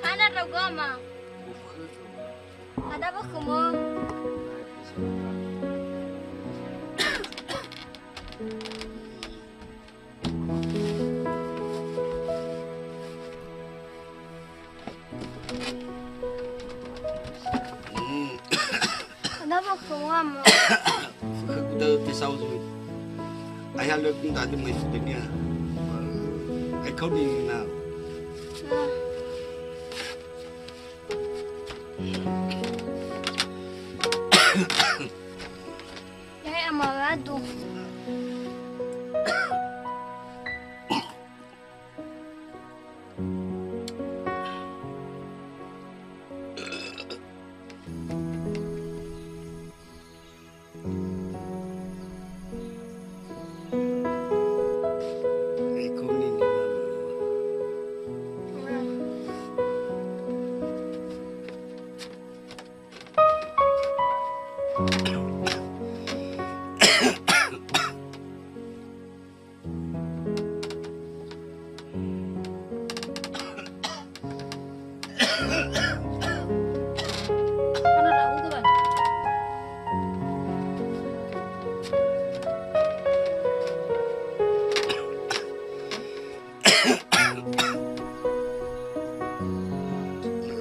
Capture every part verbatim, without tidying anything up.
Hana ndra'ugö, Ama. Hadia ba khömö? Hadia ba khömö, Ama? Khögu da'ö tesao zui. Ai halögu ndra'aga mai fudania. Ai kaoni na. Ah. Ya'e, Ama, adu.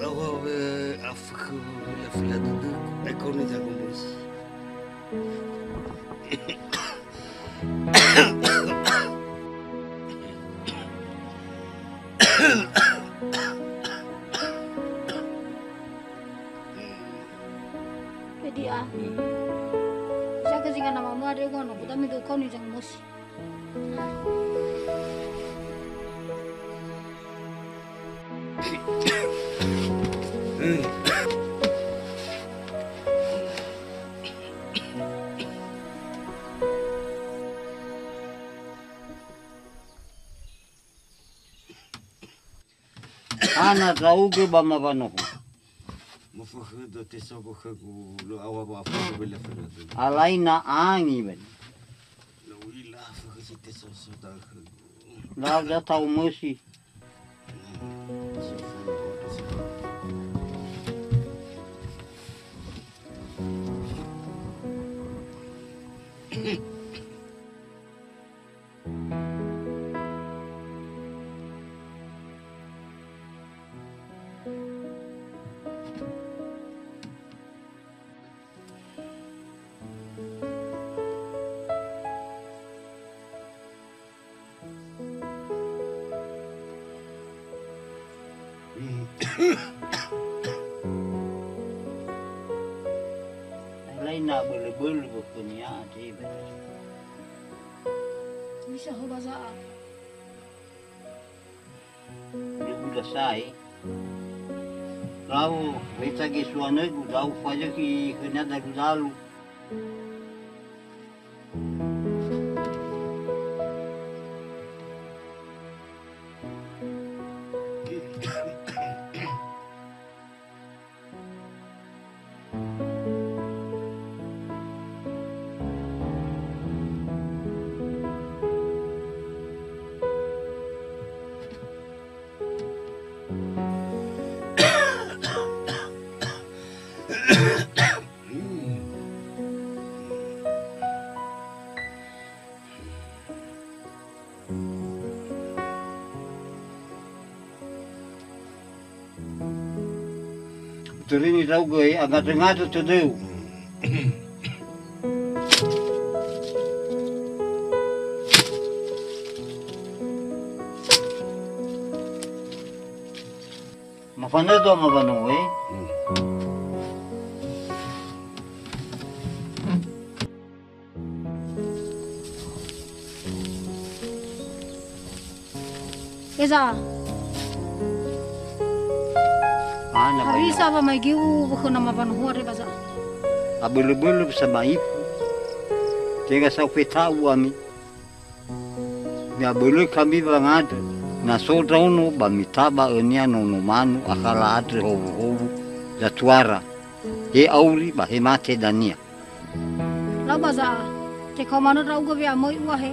Lawa we afökhö wila fila dödögu, ai kaoni zagombos. Jadi, ah. Sa ke zinga nama mu ada gua, no, kita minta kau ni jangan mos. Hana ndra'ugö ba mawanohu. Mofökhö döte sobo khögu lo awa ba afökhö wele fana. Alai na angi ben. Lo u'ila afökhö si tesoso da'ö khögu. Lau da tau mösi. Laina bölö-bölö wökhönia andre. Bisa ho ba za'a. Lö uda sae. Lau weta gesuanögu dau fazökhi khönia dalu-dalu. Uturini ndra'ugö, eh, angadrö-ngadrö tödöu. Mafanödo ama wanoe. Eza. Ana Harisa ba mai giu wökhö nama wanohoa re ba za'a. Abölö-bölö bisa maifu. Tenga sa ufeta'u ami. Mi'abölö kami wangandrö. Na so ndraono ba mitaba önia nono manu akhala andrö howuhowu zatuara. He auri ba he mate dania. Lau ba za'a, tekau manö ndra'ugö we'amöi ua he,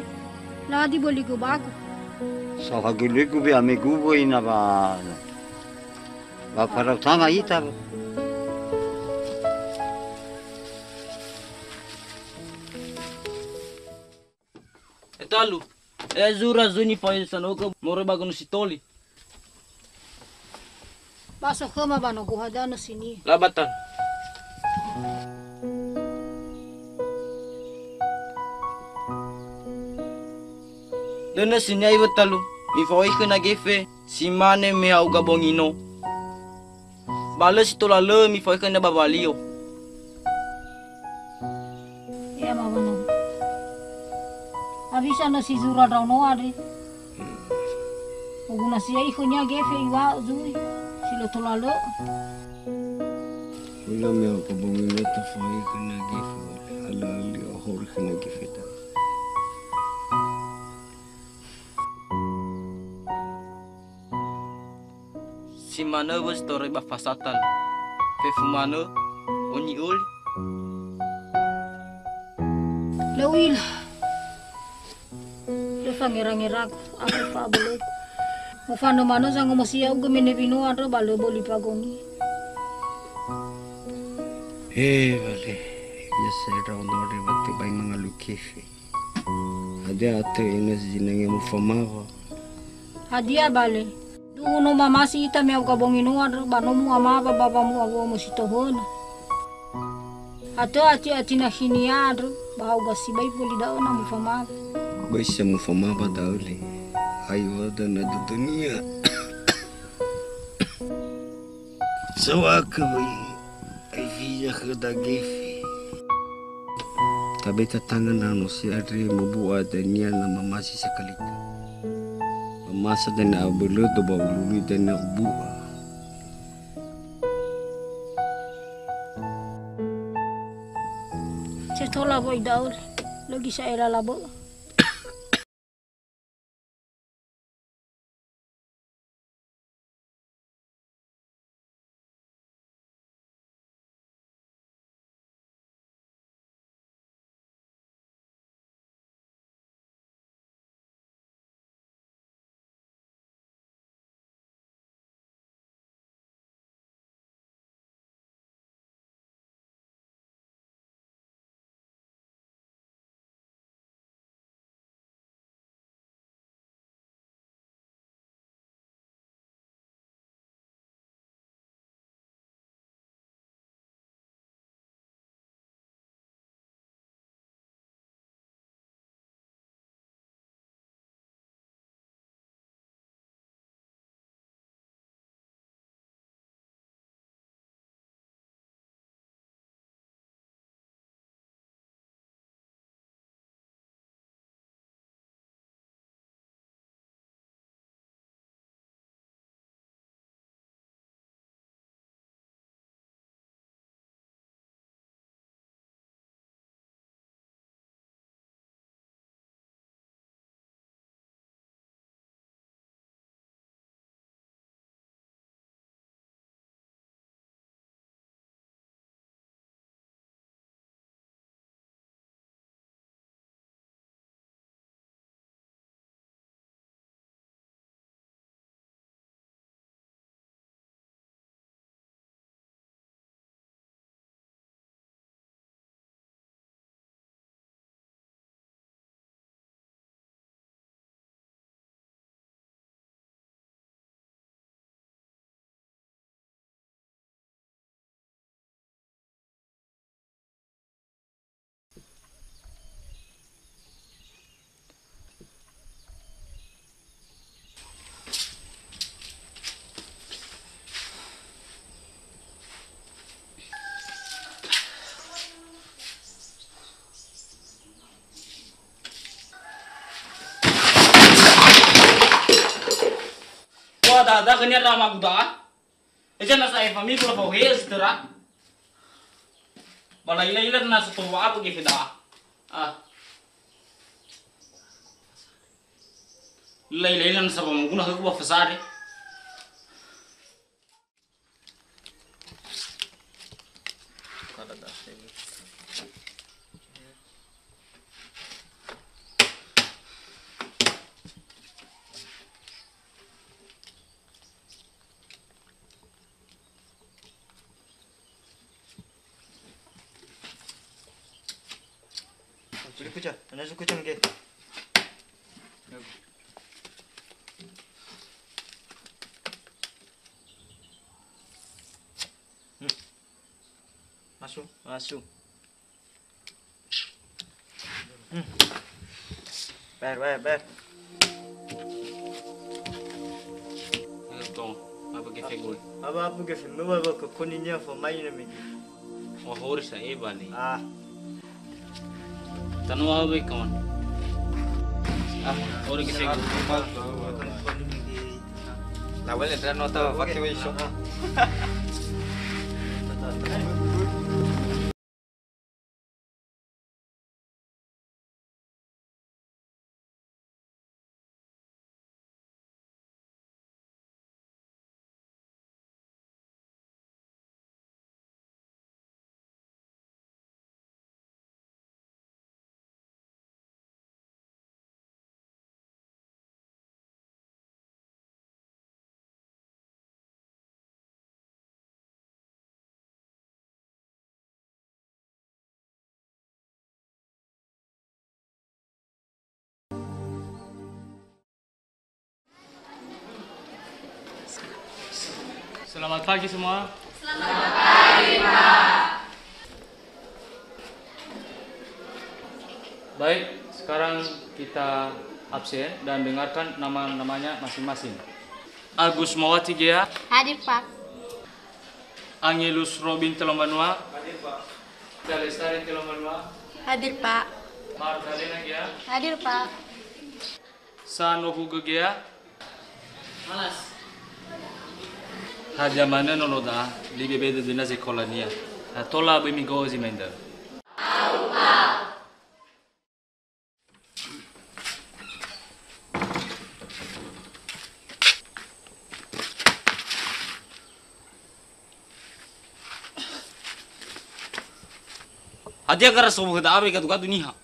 ladi böligö bagu. Saohagölögu we'amegu wöi na wa, wa farau tanga ita. Etalu, e zura zuni fa'o'ö sanogö moroi ba gunung Sitoli. Ba so khöma ba nogu hadia nösinia. Labatan. Lö nösinia iwö talu, mifa'o'i khö na gefe, si mane me ha'uga bongi no. Ba lö si tola lö mifa'o'i khönia ba walio. Ia mawönu. Hawisa nösi zura ndraono andre. Oguna si ya'i khönia gefe iwa'ö zui, si lö tola lö. Hulö me ha'uga bongi no tofa'o'i khönia gefe, alö'alö ohori khönia gefe ta. Si manö wösi toröi ba fasatan. Fefu manö, oni öli. Lö u'ila. Lö fangera-ngeragu, aku fa'abölögu. Mofanö manö zangomosi ya'ugö mene wino andrö ba lö böli pagongi. He, wale, ya saya ndraono re wa tebai mangalui kefe. Hadia atö enö zinangea mufamawa? Hadia bale? Duhu no mamasi ita me ha'uga bongi no andrö ba no mu'amawa ba wamu'awö'ö si tohöna. Atö ati-ati nakhinia andrö ba ha'uga sibai wöli da'ö na mufamawa. Böi sa mufamawa da'ö le. Ayo dana dödönia. Sawakö wöi, ai fiza khöda gefe. Tabe tatanga ndraono si andre mobu'a dania na mamasi sakalita. Mamasa dania abölödo ba ululi dania ubu'a. Se tola wöi da'ö le, lö gisa elala bö'ö. Ada khönia drama guda. Eza na sa efa mi gula fao he seterak. Bala ila-ila na sa towa apa gefe da. Ah. Ila-ila na sa pamaguna khögu ba fasade. Beli kuca, ana su kuca nge. Hmm. Masuk, masuk. Hmm. Ber, ber, ber. Ayo, tong. Apa gefe gol? Apa, apa gefe? Mewa ba kokoni nia fo mai na megi. Wah, hori sa e bali. Ah. Tanu apa be kawan? Ah, hori gefe gol. Lawel endra nota waktu iso. Selamat pagi semua. Selamat pagi, Pak. Baik, sekarang kita absen dan dengarkan nama-namanya masing-masing. Agus Mawati Gea. Hadir, Pak. Angelus Robin Telombanua. Hadir, Pak. Dalestari Telombanua. Hadir, Pak. Magdalena Gea. Hadir, Pak. Sanohu Gegea. Malas. Hadia manö nono da'a, libe bede döna zekolania. Na tola böi migo'o zi main da'ö. Hadia gara somuhö da'a be gadu-gadu niha?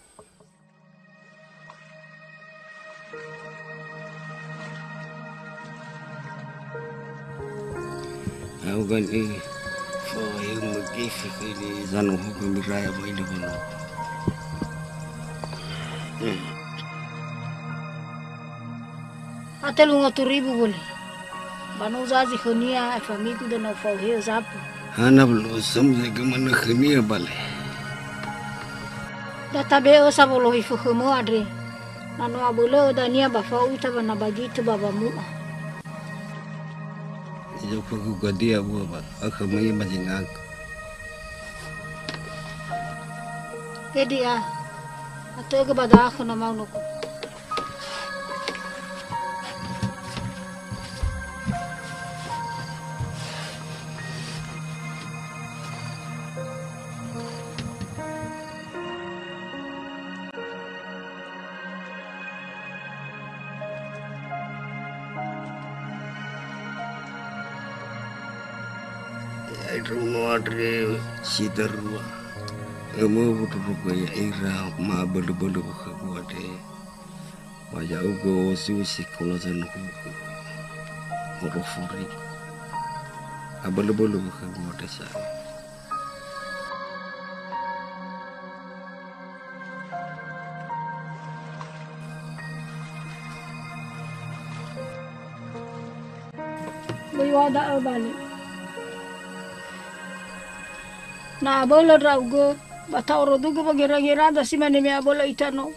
Au kan e, fo e, mege fikiri zanu hukum biraya mai de bono. Atelu ngatu ribu bole. Ba no zazi khönia aefa migu dana ufauhe'ö zapu. Hana belum sembuh gimana khönia bale. Da tabe'ö sa wolohi fökhömö andre. Na no abölö'ö dania ba fao ita ba na ba gitö ba wamu'a. Ijo khögu gadia bua ba akhö mai mazingagu. Pedi a, atö'ögö ba da'ö khö na maunoku. Ya'ira no andre si darua. Ömö wondrorogö ya'ira ma'abölöbölö wökhögu andre. Ba ya'ugö osi sekola zanöhugö. Morofori. Abölöbölö wökhögu andre sa'ae. Böi wa da'ö bale. Na abölö ndra'ugö, ba ta'orodugö ba geragera da si mane me abölö ita no.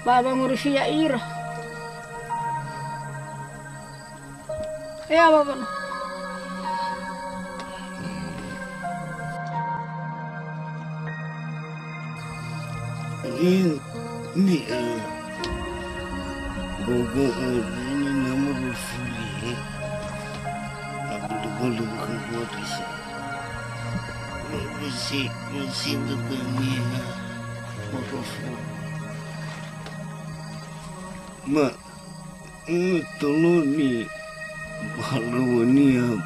Ba wangorifi ya'ira. Ea, Bapa no. Ini, ini, eh, gogo, eh, ini nama fuli Lunggu bodisa. Misi, misi dudania. Huruf. Ma, eh, toloni ba halöŵönia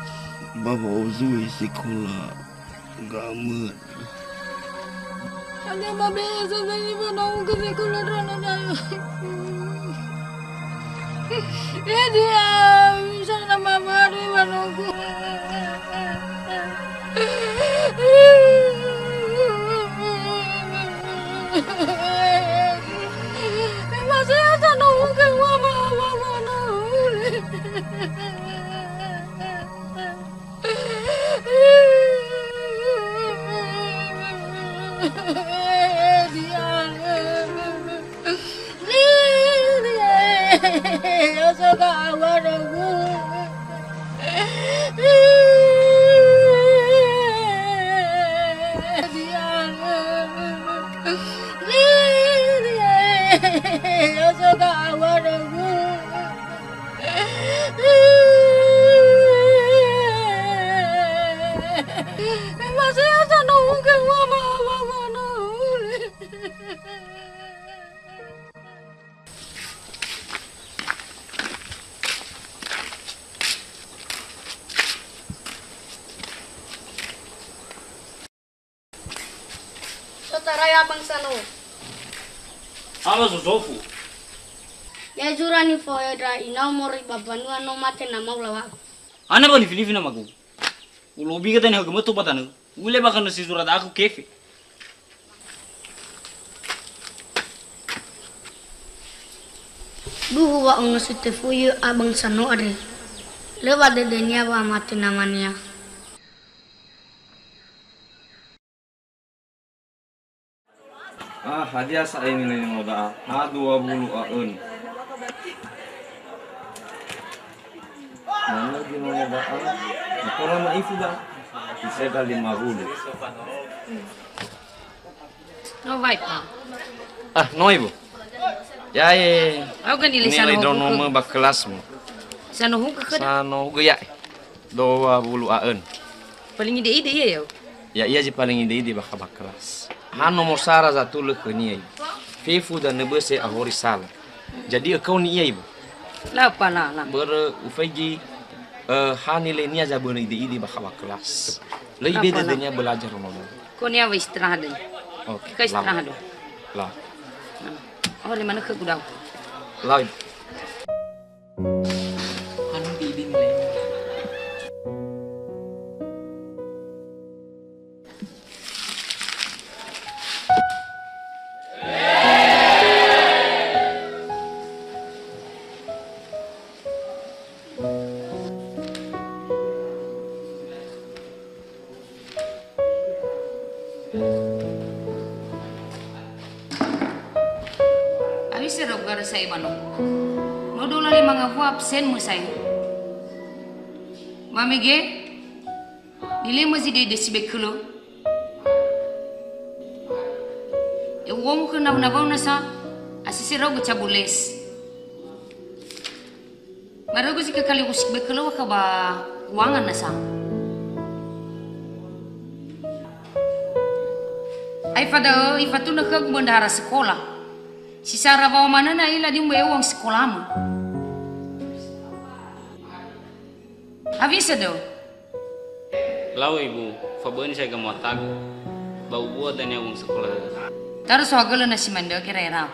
ba wa'ozui sekola. Gamut. Hanya mabe saja ni ba nongku sekolah dana saya. Eh, dia bisa nama baru ba nongku. Masih ada nongku, mama, mama, nongku. Sotarai abang Sano. Awa zozofu. Ya zura nifo'ö ndra inau moroi ba mbanua no mate namau lawa'u. Ana ba nifinifi namagu. Ulobi kata ni hagamato ba tanö. Ule bakha nasi zura da'aku kefe. Duhu wa'ono si tefuyu abang Sano andre. Lö ba dödönia wa mate namania. Ah, hadia sa'ae nilai nongo da'a? Ha dua wulu a ön. Manö gi nongo da'a? Makora ma'ifu da'a? Isega lima wulu. No wai pa? Ah, no ibu. Ya'e. Au kan nilai nilai Sano dronome hugö. Ba kelasmu. Sano hugö khöda? Sano hugö ya'e. Dua wulu a ön. Paling ide-ide ia, ya'o? Ya'ia zi paling ide-ide bakha ba kelas. Ha nomor sara zatulö khönia ia. Fefu danö böse ahori sala. Jadi ökaoni ia, ibu. La pa la, la. Börö ufaigi, eh, ha nilainia zabönö ide-ide bakha ba kelas. Lö ibe dödönia belajar nomor. Konia wa istirahat deh. Oke. Ka istirahat deh. La. Oh, lima nökhö gudau. La. Anu di idin lain. Awise rau gara sa'e ba no. No dola lima ngawua absen me sa'e. Wa mege? Nilema zi dede si bekölö. Ya uomo khö nawa-nawa nasa, asese rau gö cabu les. Marögö zi kakali usik bekölö wa khö ba uangan nasa. Ai fada'ö ifatunö khögu böndahara sekola. Si sara wao manö na ila di umbe uang sekolamö. Awise dö. Lau ibu, faböni sa'ae gamuatagu, ba ubua dania uang sekola dödö. Tarus sohagölö na si manö gera-gera.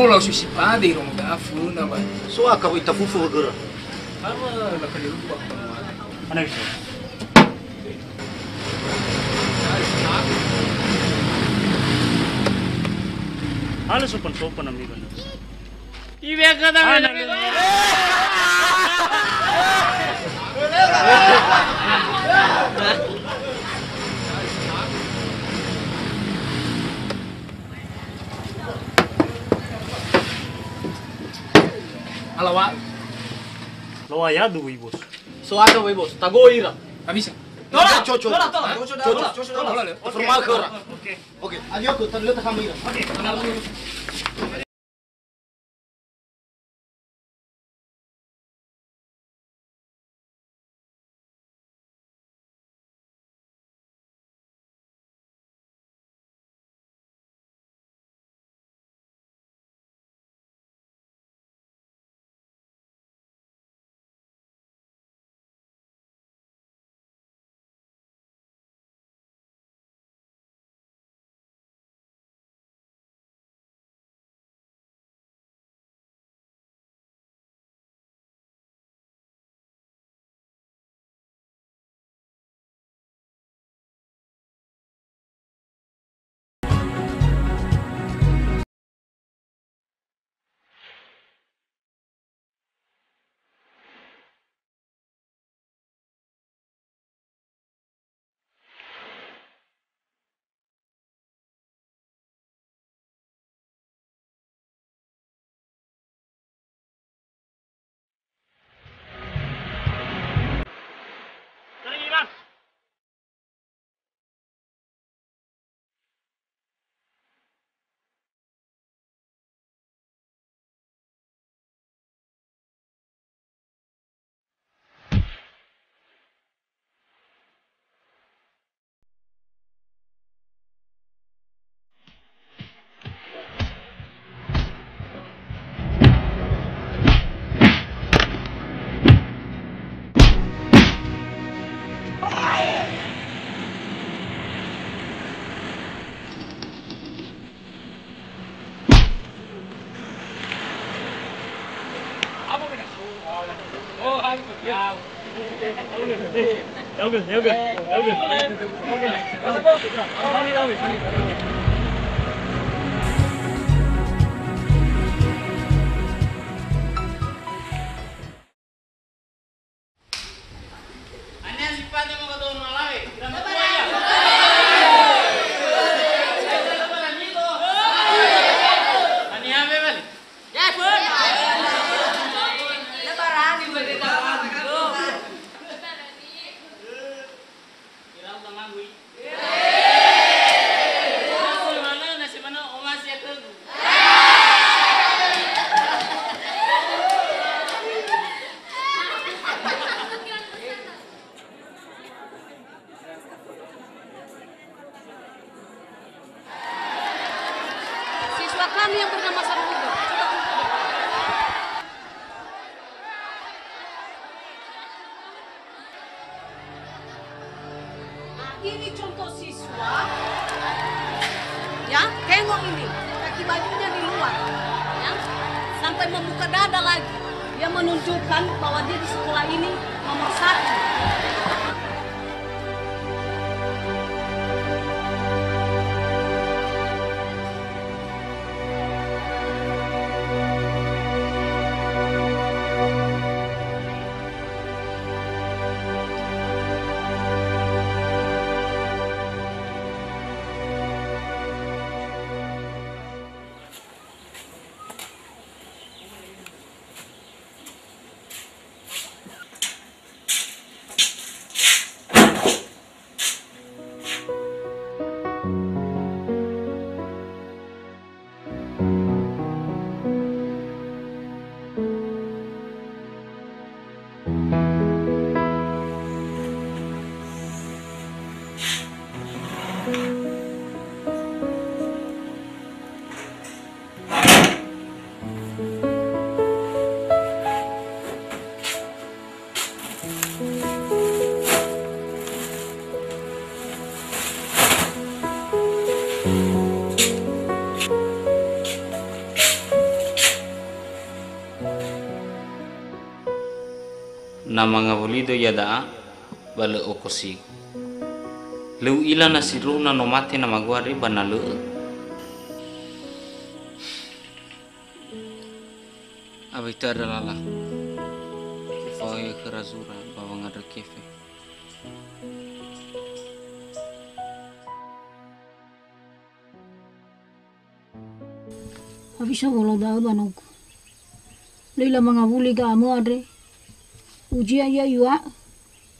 Lau sisi pade iro muda afuna ba. So aka ita fufu wegera. Ama la kali rupa. Ana bisa. Halo sopan-sopan ami bana. Iwe kata. Alawa. Loa yadu, Bos. So ada, Bos. Tago ira. Nggak bisa. Tola, tola, tola, tola, tola, tola, tola. Oke. Oke. Oke. Ayo, aku taruh ke kamera. Oke. Haniha si pade maka dou malawe, ira matua ia. Haniha me bali? Ya, pun. Lebaran di beda. Ira utang nganggu. Siswa kami yang bernama Sarmuda, coba kumpul. Nah, ini contoh siswa. Ya, tengok ini. Kaki bajunya di luar. Ya, sampai membuka dada lagi. Dia menunjukkan bahwa dia di sekolah ini nomor satu. Na mangawulido iada'a, ba lö okosi. Lö u'ila na sindruhu na no mate namagu andre ba na lö'ö. Awai tö andra lala, ufaohe khöra zura ba wangandrö kefe. Hewisa wolau da'ö ba nogu. Lö ila mangawuli ga'amö andre. Uzi ia iŵa'ö.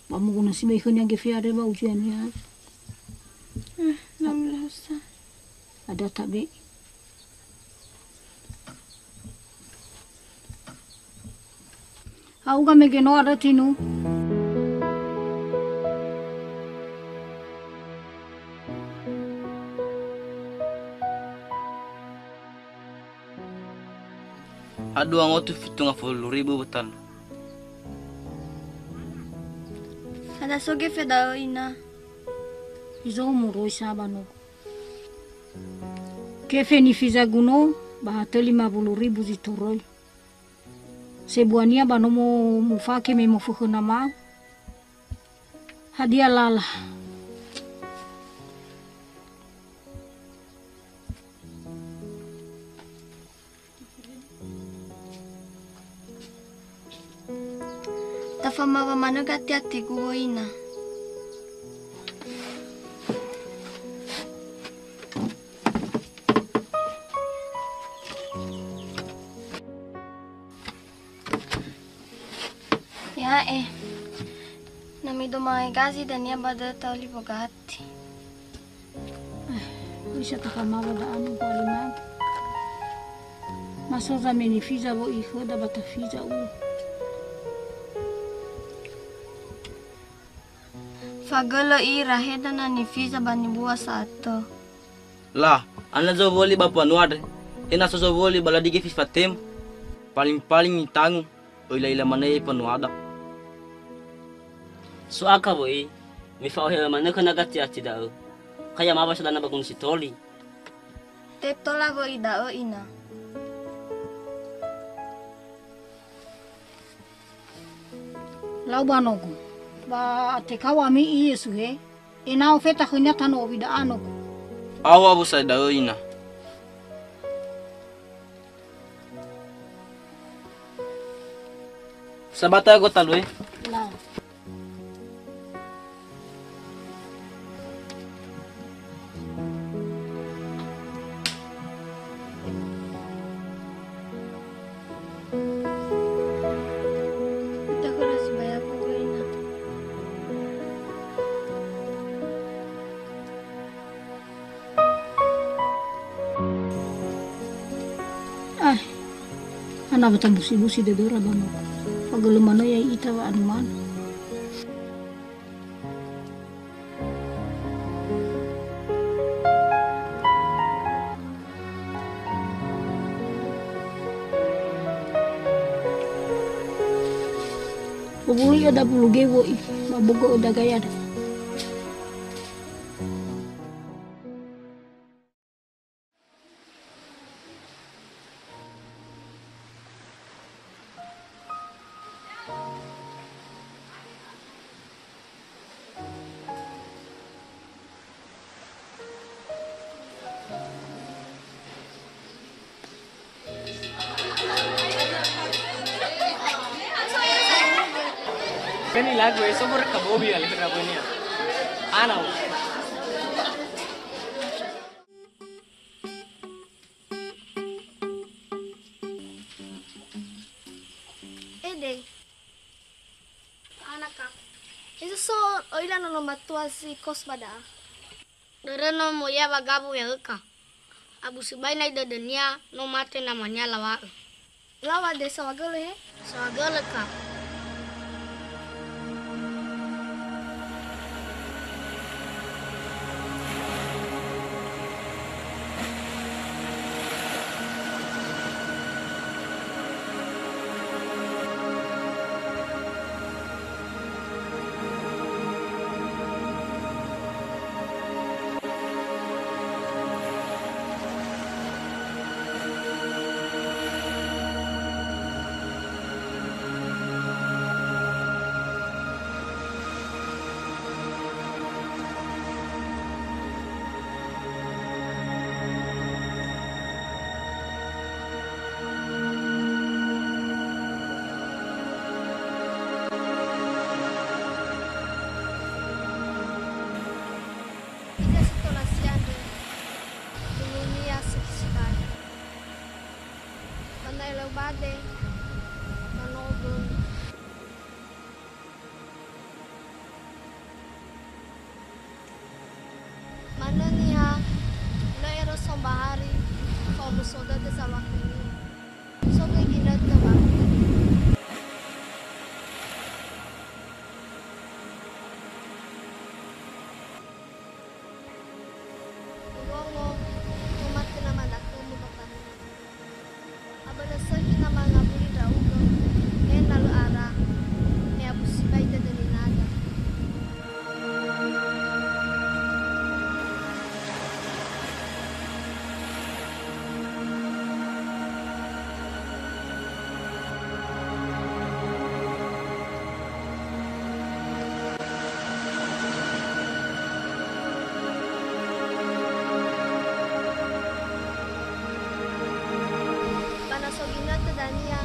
Ba moguna sibai khönia gefe andre ba uzi ia niha. Eh, na milahosa. Ada tabe. Ha'uga mege no andrö tinu. Hadia ngotu fitu ngafulu ribu wetanu. Hana so gefe da'ö, Ina? Izo moroi sa ba nogu. Gefe nifiza guno ba hatö lima wulu ribu zi toröi. Sebuania ba nomo mufake me mofökhö nama. Hadia lala? Tafamawa manö gati-atigu wöina. Ya'e, na midoma'ö gazi dania ba dödö taoli wogati. Eh, bisa tafamawa da'a nogu alimana. Ma so zameni fiza wo'i khöda ba tafiza ua. Fagölö ira heda na nifiza ba nibua sa'atö. La, ana zowöli ba mbanua andre, he na so zowöli ba lö digi fifatema. Paling-paling nitangu, ö'ila-ila manö ia mbanuada. So akha wö'i, mifa'ohe manö khöna gati-ati da'ö. Kha ya mawa sadana ba gunung Sitoli. Te tola wö'i da'ö, Ina. Lau ba nogu. Ba tekau ami i Yesu he, ena'ö feta khönia tanö owi da'a nogu. Awa wusai da'ö, Ina. Sabata go talu e? Lau. Ah, ana watabusi-busi dödöra ba nogu. Fagölö manö ya'ita wa'anumana. Owuli'ö dabulu gewu wö'i, ba bogö'ö dagayada. Kan ni lagu eso berkabobi alih rabunya. Anau. Ede. Anaka. Heso so ö'ila nono matua si kos ba da'a. Dörö nomo ia ba gawu ya'öka. Abu sibai nai dödönia no mate namania lawa'ö. Lawa de saohagölö he? Saohagölö ka. Eleu bade, manogö. Manö niha, lö ero sombahari, fa'omuso dödö zalua khönia. So göi ginötö bakti. Urongo, no mate nama dakhömu ba mbanua. Abölö sökhi na mangawuli ndra'ugö, he na lö ara, me abu sibai dödö ninada. Ba na so ginötö dania,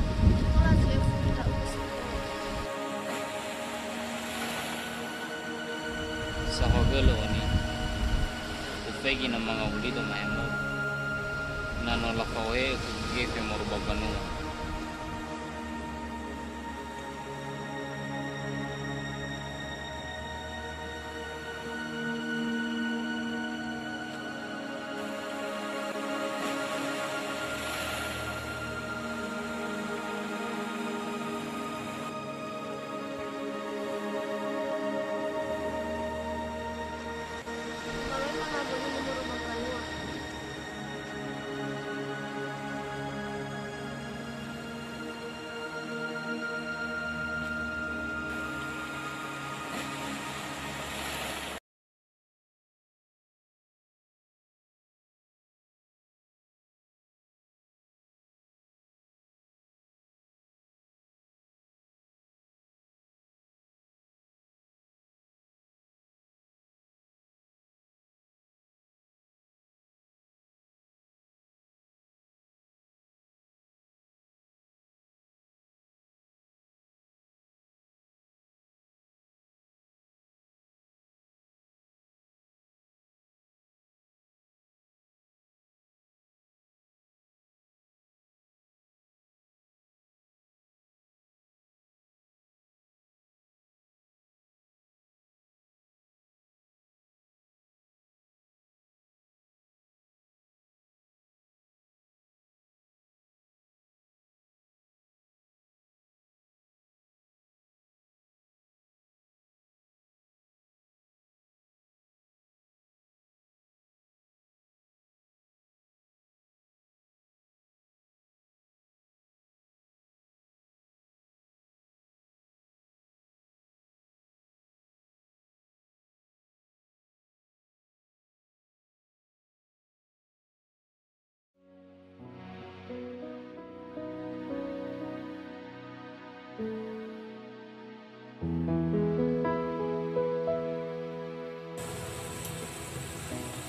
tola zö'ö furi ndra'ugö sato. Saohagölö oni, ufegi na mangawulido mahemo, na no lafa'ohe'ö khögu gefe moroi ba mbanua.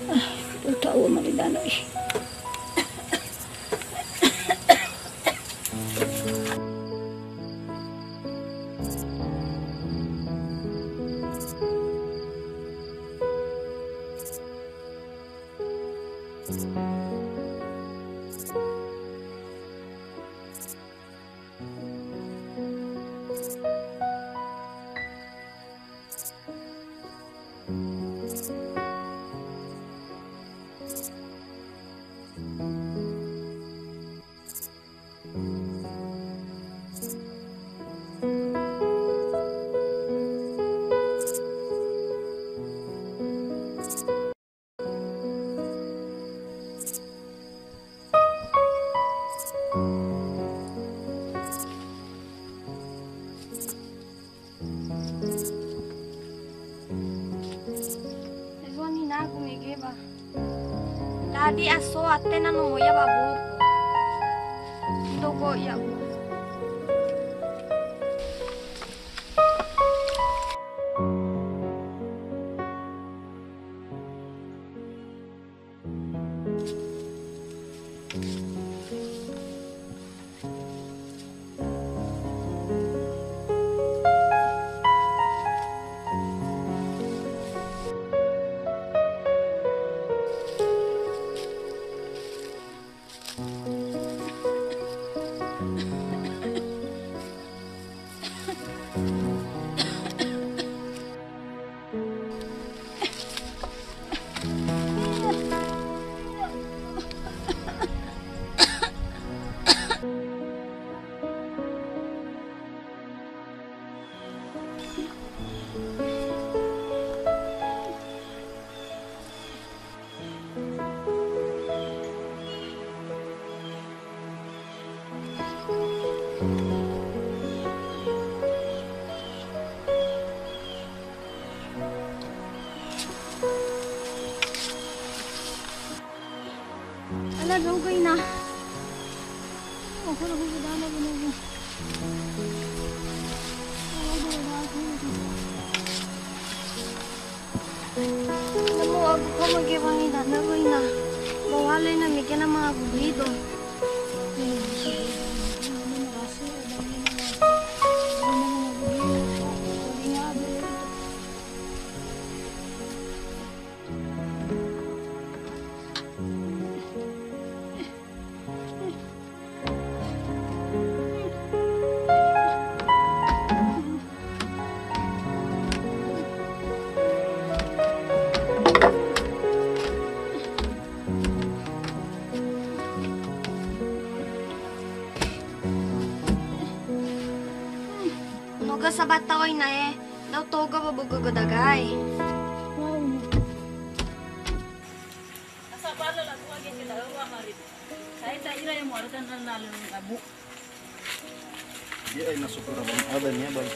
Ah, dua tahun mali dana, ih. Ezo ninagu mege ba. Dadi aso atena nomo ya babu. Dogo ya bu. Ala ndra'ugö ina. Aku ndra'ugö dana benar. Namo aku koma gewangi dana ina. Bawale na mege na ma aku bido. No gö sabata oi nae, da'ö toga ba bögö gö dagae. Asabala labu'a geke da'ö wa hari. Sai ta'ira ya mu'arökan hal nalö abu. Dia aina sukura bang ada nia bang.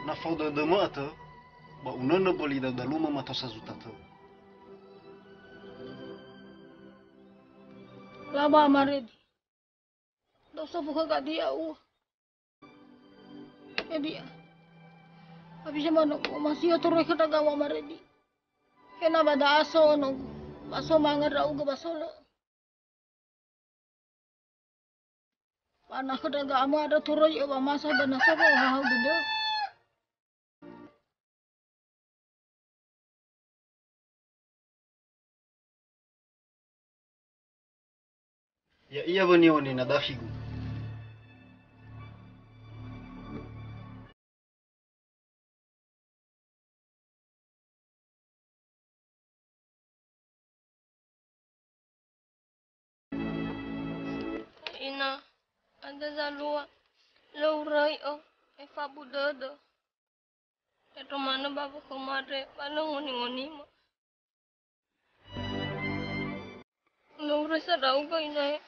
Na fao dödömö atö, ba unönö böli da'ö dalumö mato sazuta tö. Laba amaredi. Do Sofu khö gadia ua. Jadi, habis mana masih terus kata gawa maredi. Kena bada aso no baso mangan ra'u ga baso le. Ba na khöda ga'amö andrö toröi öwamasa ba na so wa'ohahau dödö. Ya'ia wöni-wöni na dafigu. Ina, ada zalua, lö uröi'ö, efabu dödö. Teto manö ba wökhöma andre, ba lö ngoni-ngonimö. Lö uröi sa ndra'ugö, inae.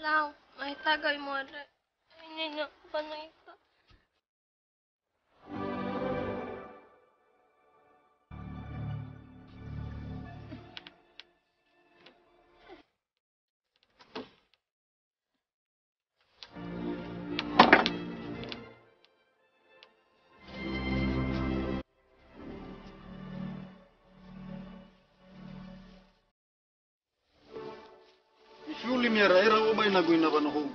Lau, ma'ita göi mu'andre. Ini na, fana ita. Ifuli mi'era'era obai nagu ina wanohou.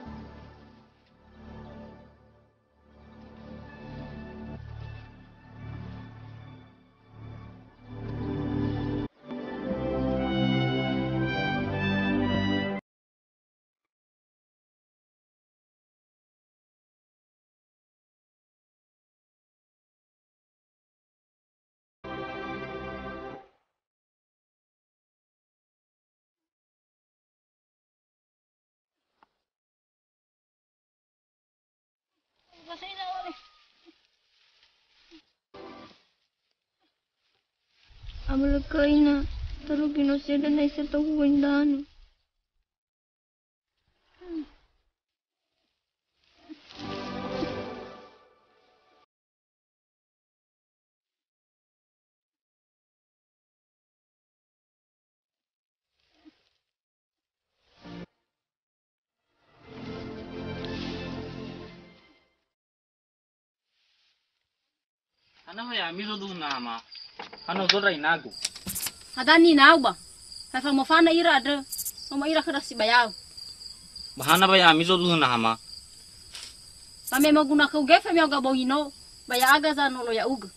Abölökö ina, tarugi no seda na isa tohu wöi ndanö. Hana wa ya'ami zoduhu nahama? Hana zondra inagu. Hadia ninau ba? Fa famofana ira andrö, no ma'ila khöra sibayao. Ba hana wa ya'ami zoduhu nahama? Ba me moguna khöu gefe mi'oga bongi no, ba ya'aga zanolo ya'ugö.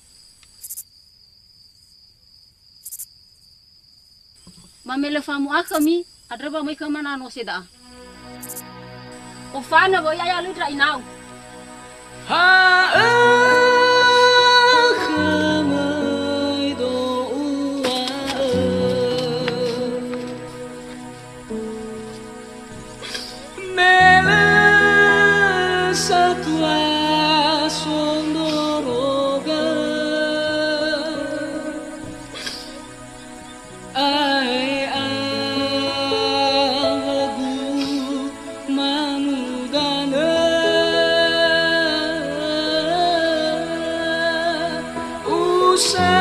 Ba me lö famu'a khömi, andrö ba möi khöma na no seda'a. Ofana wöi aya lö ndra inau. Ha'ö khömöi do'ua'ö. Me lö satua sondrorogö. Ae awögu mamudanö, usaokhö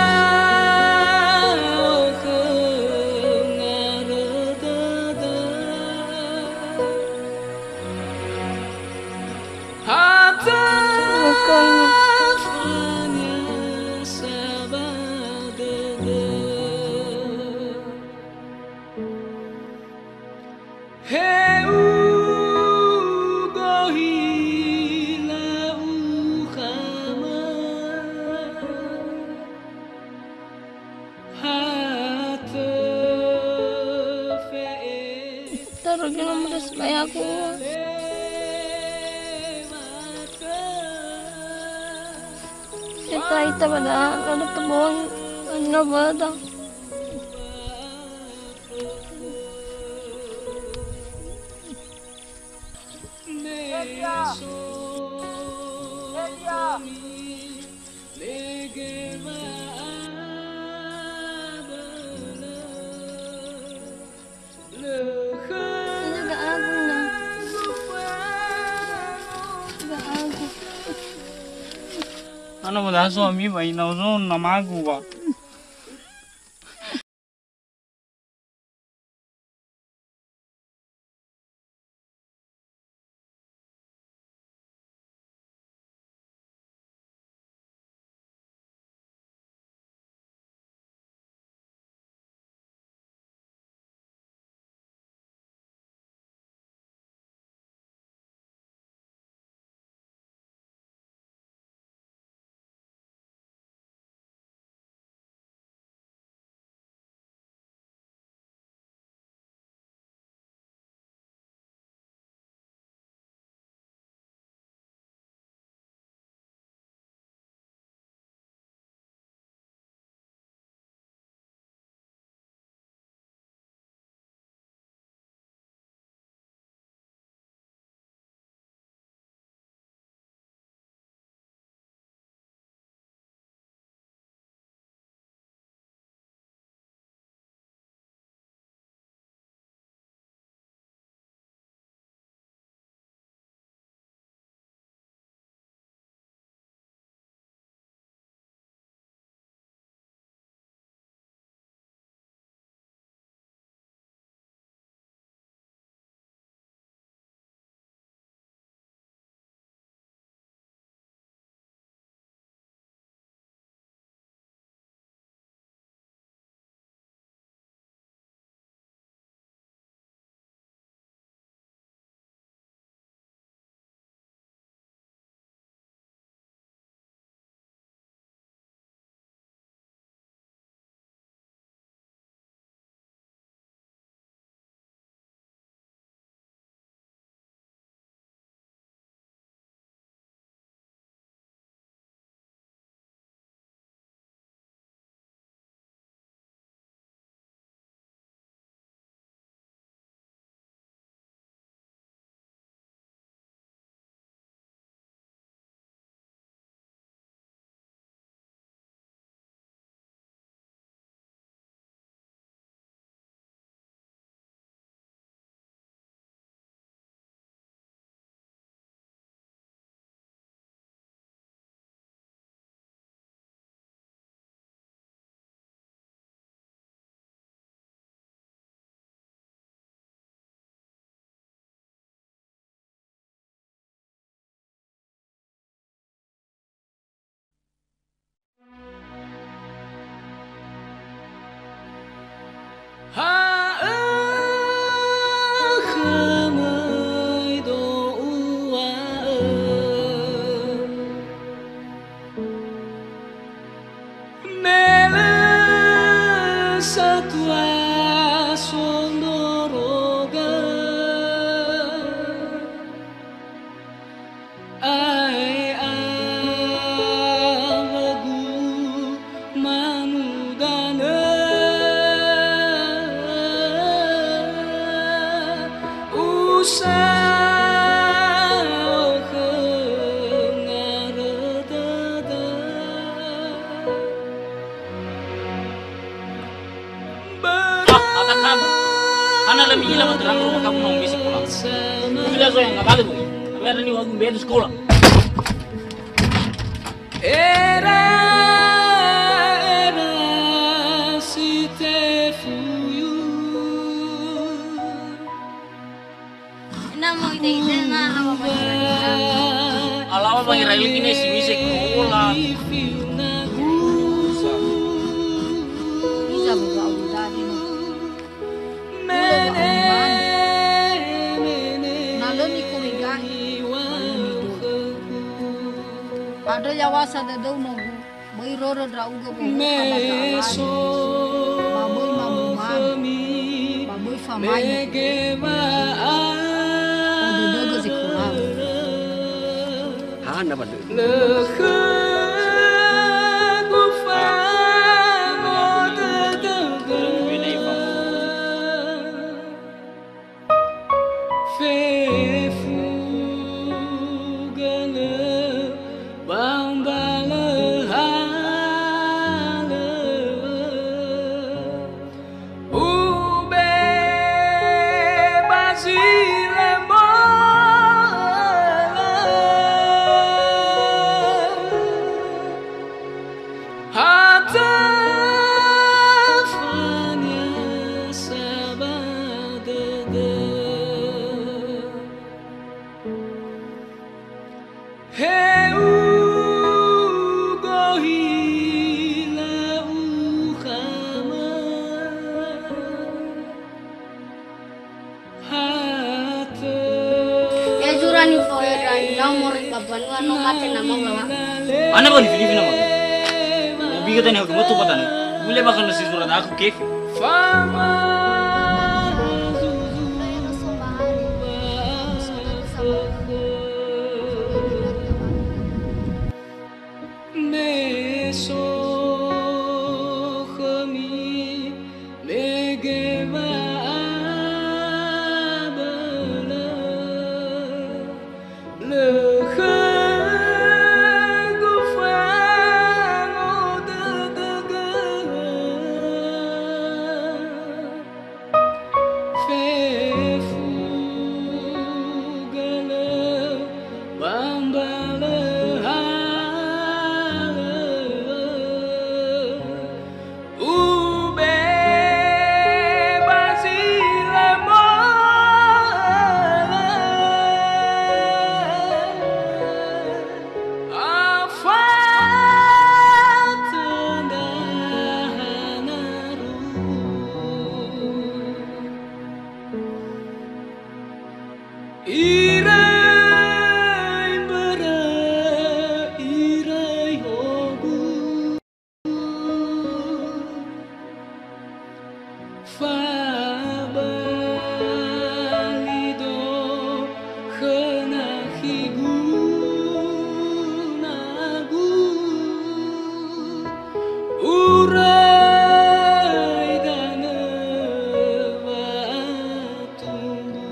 ngarö dödö. Hata fania saba dödö. He ugohi la ukhama. Tarugi nomor sebayaku. Ita, ita pada ada tebong, ada beda. Ina ga'agu na. Ga'agu. Ana wadaso ami ba ina ozo namagu ba. Ha'ö khömöi do uŵa'ö. Me lö satua sondrorogö, ae awögu mamudanö. Usa'o khö ngarö dödö. Ah, akan kamu. Hana lö mi'ila wa terang rumah kamu nong bisi pulang. U'ila so yang ngabale bu. Kami ada ni wagu bedu sekolah. Era, era si tefuyu. Na mo ide-ide na hawa bangi. Alawa bangi raili kine si mise kola. Iza mo ba uda dino. Ulo wa umani. Na lö mikorigahi, ba lö midou. Andrö yawasa dödöu nogu. Böi rörö ndra'ugö wohuka ba da'alani, ba böi mamumanu, ba böi famaino. Odödögö zi kolau. Hana ba dödö. Fefu gölö ba mbalö ha. Tafania sabadada. He ugohila ukhama. Hatö. Ya zura ni foe dan nau moroi ba banua no mate na mau lawa. Ana ba nifi-nifi nama. Ubi kata ni aku matu patana. Bule bakal nasi surat aku kef. Fama. Me so khömi mege wa'abölö, lö khögu fango dödögö. Fefu galö ba mbalö halö. Ube ba zi lö molö. Afa töndrahana ru. Irai mbörö, irai hogu. Fabali do khöna khigu nagu. Urai danö wa'atumbu.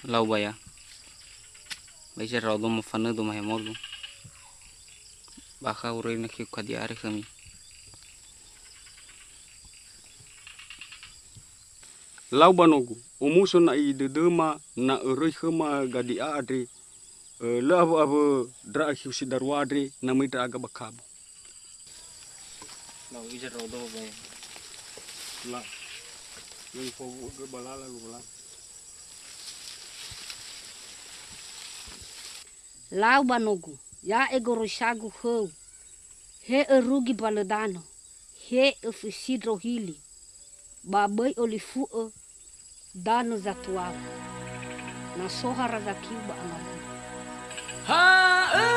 Lau ba ya. Ba iza raodo mofanödo mahemolu. Bakha uröi na khiu kadiare khömi. Lau ba nogu, omuso na'i dödöma na öröi khöma gadi'a andre, ö, lö awö-awö ndra'akhö khiu si darua andre, na möi ndra'aga ba kabu. Lau iza raodo ba ya. La. Lö fowu'ögö ba lala lu la. Lau ba nogu, ya'e goroisagu khöu, he örugi ba lö danö, he öfösindro hili, ba böi ölifu'ö danö zatuawa. Na so ha razakiu ba angagu. Ha'ö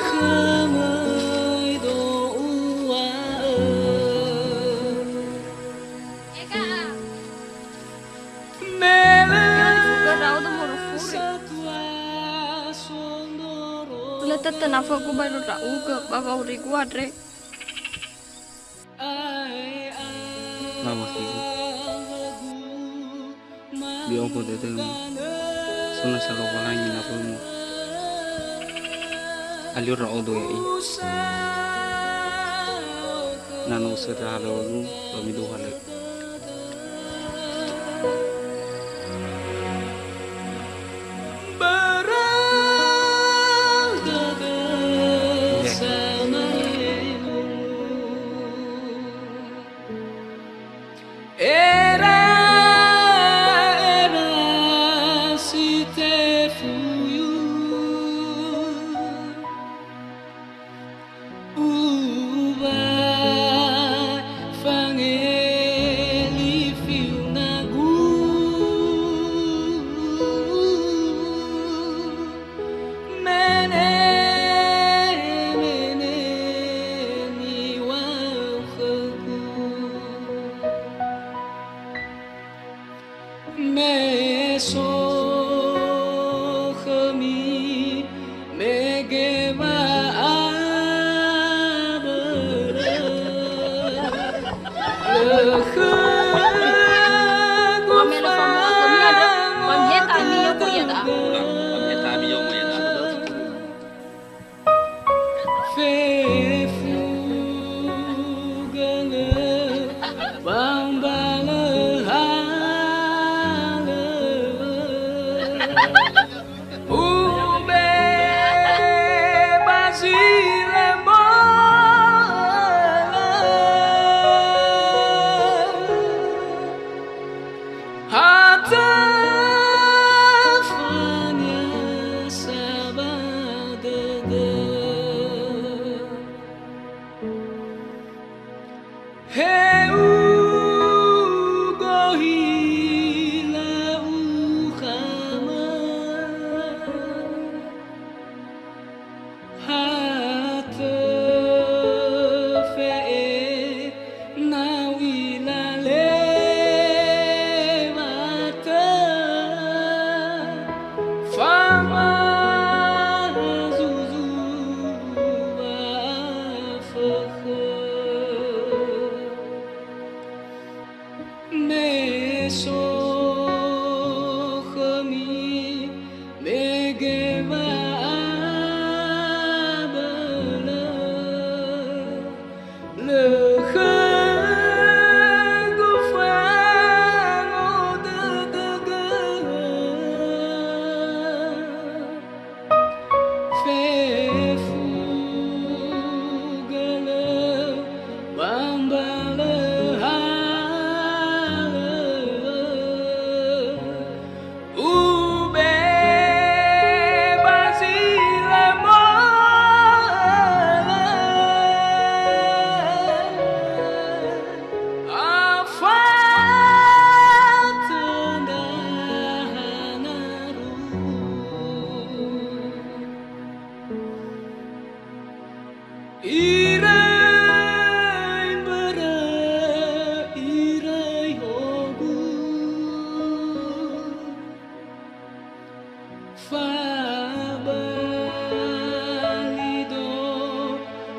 khömöi do uŵa'ö. Lö tötö nafögu ba ndra'ugö ba wa'aurigu andre. Mama khigu. Bi'o khö dödömu. Sona sa Lowalangi nawömu. Alio ndra'odo ya'i. Na no usöndra halöŵögu, ba miduhu halöŵö. Era, era si tefuyu. Uŵa'ö fange Irai mbara, irai hogu. Fabali do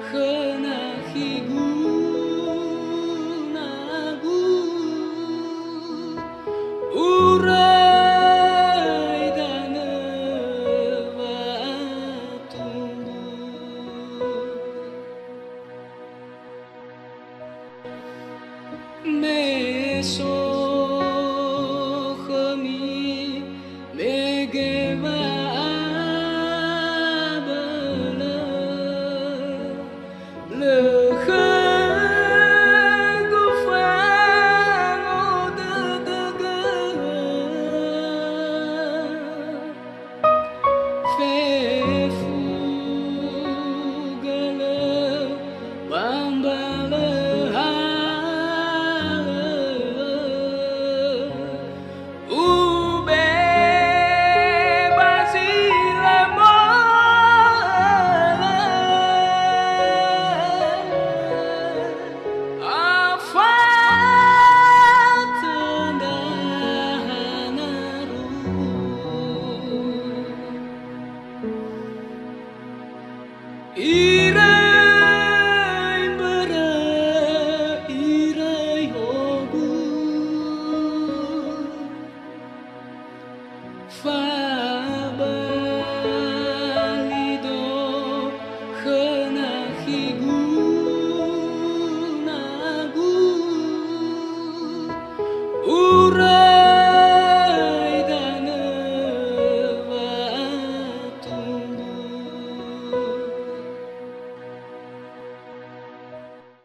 khöna khigu nagu. Urai danö wa'atumbu. Me so khömi mege wa'abölö, lö khögu fango dödögö. Fefu gölö ba mbalö halö, ube ba zi lö mölö. Afata ndrahanaru.